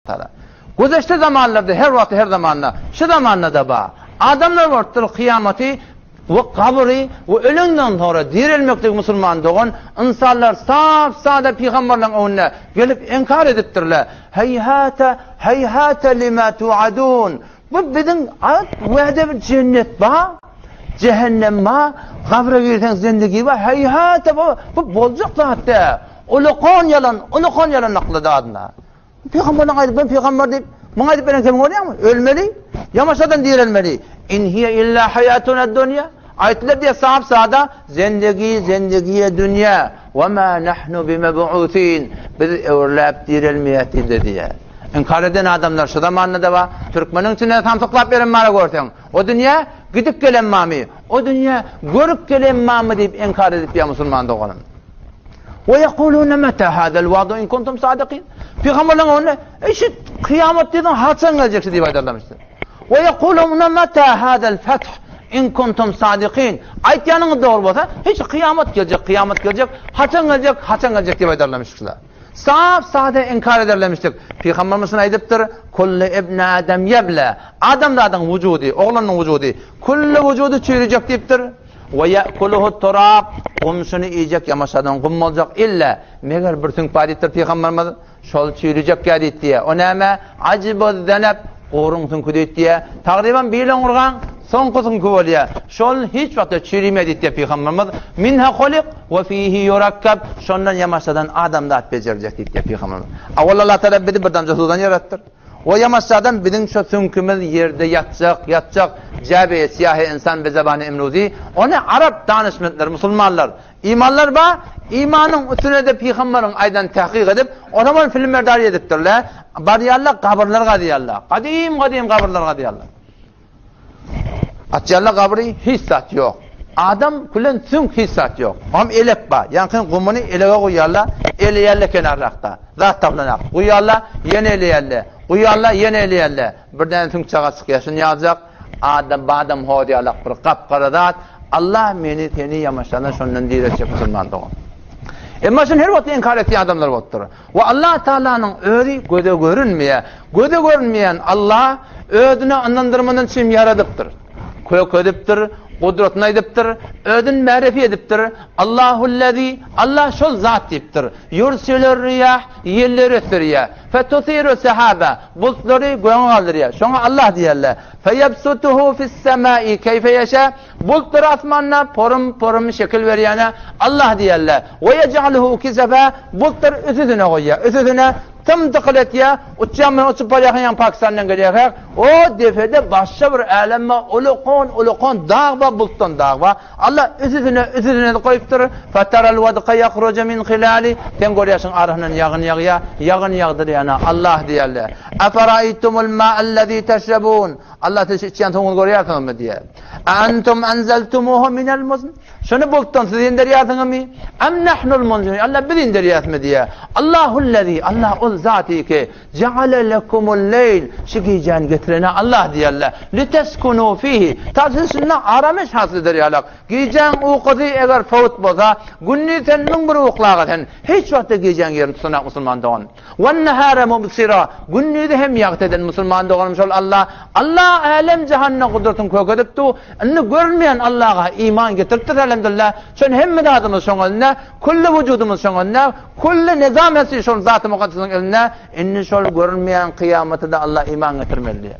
Taala. Güzeşte zamanlarda her wagtda her zamanda şu zamanda-da bar. Adamlar bolupdyr kyýamaty we gabyry we ölenden soňra direlmekligi musulman dogan ynsanlar sap-sada pygamberleň öňünde gelip inkar edipdirler. Heýhate heýhate lima tuadun. Bu biziň at wede bir jennet bar, jehennem bar, gabra girseň zindigi bar. Heýhate bu bu boljak zat däl. Ulakan ýalan, ulakan ýalan aklady adyna. Pygamberleň aýdyp, ben pygamber diýip, muňa aýdyp beren kemiň bolýarmy? Ölmeli, ýamaşadan direlmeli. In hiýe illa haýatuna dunýa. Aýtdylar diýe sap sada, zendegi, zendegiýe dünýä. We ma nahnu bimebusin. Biz öwrüläp direlmeýäs diýdi diýe. Inkar eden adamlar şu zamanda-da bar. Türkmeniň içinde samsyklap beren bara görseň. O dünýä gidip gelen bamy? O dünýä görüp gelen bamy diýip inkar edip ýa musulman doganym. We ýekulune meta hadal wa'du in kuntum sadikin. Pygamberler onda, "Eý şu kyýamat diýdiň haçan geljek diýip aýdarlarmyşdy. We ýekulune meta hadal feth in kuntum sadikin. Aýtýanyňyz dogry bolsa, hiç kyýamat geljek, kyýamat geljek, haçan geljek, haçan geljek diýip aýdarlarmyşdylar. Sap sada inkar ederlermişdik. Pygamberimiz şuny aýdypdyr, Kullu ibn Adam ýeble. Adamzadyň wujudy, oglanyň wujudy, kullu wujudy çüýrüjek diýipdir. We ýe'kuluhu turab, gum şuny iýjek ýamaşadan gum boljak illa, meger bir süňk bar diýipdir Pygamberimiz, şol çüýrüjekkä diýipdiýä. O näme? Ajbuz zeneb, guryň süňki diýipdiýä. Tagryban bil oňurgaň soňky süňki bolýa. Şol hiç wagtda çüýrümeýär diýipdiýä Pygamberimiz. Minha hulik we fihi yurakkab, şondan ýamaşadan adamzat bejeriljek diýipdiýä Pygamberimiz. Awal Allah Tagala bizi bir damja suwdan ýaratdyr. O ýamaşjadan biziň şo süňkümiz ýerde ýatjak, ýatjak, jäbe syýahy ynsan be zebany emruzi, ony arap danyşmentler, musulmanlar, imanlar ba, imanyň üstüne-de pygambaryň aýdanyny tahkyk edip, o zaman filmerdar edipdirler, barýarlar gabyrlar gazýarlar, gadym-gadym gabyrlar gazýarlar. Açýarlar gabry, hiç zat ýok. Adam külen süňk hiç zat ýok. Oňam elek bar. Ýaňky gumuny elege guýýarlar, eleýärler kenarrakda. Zat tapylanak. Guýýarlar, ýene eleýärler. Guýýarlar, ýene eleýärler. Bir däne süňk çaga çykýar. Şuny ýaljak, adam badam hoz ýalak bir gap-gara zat. Allah meni, seni ýamaşlardan şondan direltjek musulman dogan. Emma şuny her wagt inkar etýän adamlar bolupdyr. We Allah Tagalanyň özi göze görünmeýär. Göze görünmeýän Allah özüne ynandyrmadan çyn ýaradypdyr. Kök edipdir, gudratyny aýdypdyr, özüni märefi edipdir. Allahullazi, Allah şol zat diýipdir. Ýursilur riýah, ýelleri ösdürýär. Fetusiru sahaba, bultlary göge galdyrýar. Şoňa Allah diýerler. Feyebsutuhu fis-semai keýfe ýeşa, Bultlar asmanda porum-porum şekil berýäne Allah diýerler. We ýej'aluhu kisefa, bultlar üstüsine goýýar. Üstüsine tym-dykyl etýär. Uçýan bilen uçup barýarkaň ýaňy Pakistandan gelýärkäk, o depede başga bir älem bar, ulukan-ulukan dag bar, bultdan dag bar. Allah üstüsine, üstüsine goýupdyr. Fetaral wadka ýahruju min hilali, sen görýärsiň arasyndan ýagyn ýagýar, ýagyn ýagdyrýana Allah diýerler. Eferaýtumul ma'allezî teşrebûn, Allah siz şu içýän suwuňyzy görýärsiňizmi diýýär. A antum anzaltumuhu minel muzn? Şuny bulutdan siz inderýärsiňizmi? Am nahnul munzilun? Allah biz inderýäsmi diýýär. Allahullazi, Allah ol zat ki, jaala lekumul leýl, şu gijäni getirene Allah diýerler. Liteskunu fihi. Ta siz şunda aramyş hasyl eder ýalak. Gijäň ukusy eger fowt bolsa, gündiz sen 1001 uklaga sen hiç wagtda gijäň ýerini tutanak musulman dogan. Wan-nahara mubsira, gündizi hem ýagty eden musulman doganym şol Allah. Allah älem-jahanda gudratyny kök edip dur. Indi görünmeýän Allaha iman getiripdiris elhamdülillah. Şon hemme zadymyz şoň elinde, külli wujudymyz şoň elinde, külli nizam hepsi şol Zaty Mukaddesyň elinde. Indi şol görünmeýän kyýamata-da Allah iman getirmeli diýýär.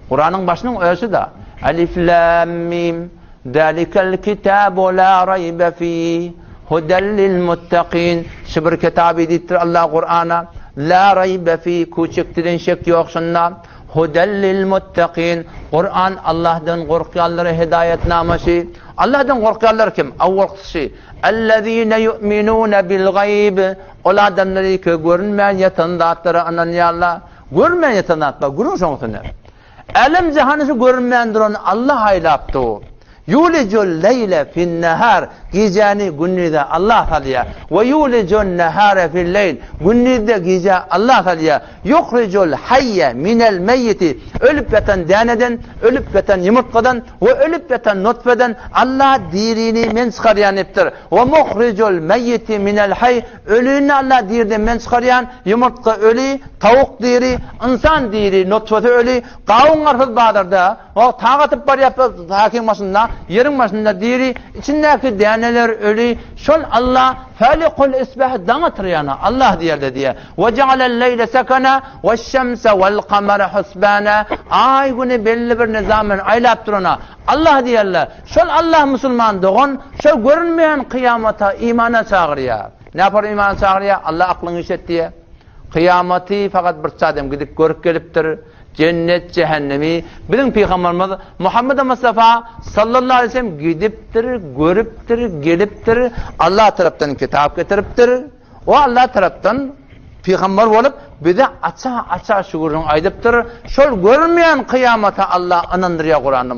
Kuranyň başynyň özi-de Alif lam mim Zalikel kitabu la raybe fih huden lil muttakin Şu bir kitaby diýipdir Allah Kurana la raybe fih küçükdiden şek ýok şunda huden lil muttakin Kuran Allahdan gorkýanlara hidaýetnamasy Allahdan gorkýanlar kim? Awwalkysy Ellezine yu'minune bil gaýb Ol adamlar ki görünmän ýatan zatlara ynanýarlar. Görünmän ýatan zat bar, gürrüň şoň üstünde. Älem-jahany şu görünmän duran Allah aýlap dur. Ýulijul leýle fin-nehar, gijäni gündize Allah salýar. We ýulijun nehare fil-leýl, gündizde gijä Allah salýar. Ýuhrijul haýýe minel meýýiti, ölüp ýatan däneden, ölüp ýatan ýumurtgadan we ölüp ýatan nutfeden Allah dirini men çykarýan diýipdir. We muhrijul meýýiti minel haý, ölüni Allah diriden men çykarýan, ýumurtga öli, tawuk diri, ynsan diri, nutfasy öli, gawun-garpyz bazarda, O tag atyp barýar hakyň başynda, ýeriň başynda diri, içindäki däneler öli, şol Alla Falikul isbah daň atyrýana Allah diýerde diýýär. We ja'alel leýle sekena weş-şemse wel-kamara husbana Aý güni belli bir nizam bilen aýlap durana Allah diýerler. Şol Allah musulman dogan, şol görünmeýän kyýamata imana çagyrýar. Näpar imana çagyrýar? Allah aklyňy işlet diýýär. Kyýamaty fakat bir adam gidip görüp gelipdir. Jennet, jähennemi biziň pygamberimiz Muhammed Mustafa sallallahu aleyhi ve sellem gidipdir, görüpdir, gelipdir, Allah tarapdan kitap getiripdir. O Allah tarapdan pygamber bolup bize aça-aça şu gürrüňi aýdypdyr. Şol görünmeýän kyýamata Allah ynandyrýar Kuranda.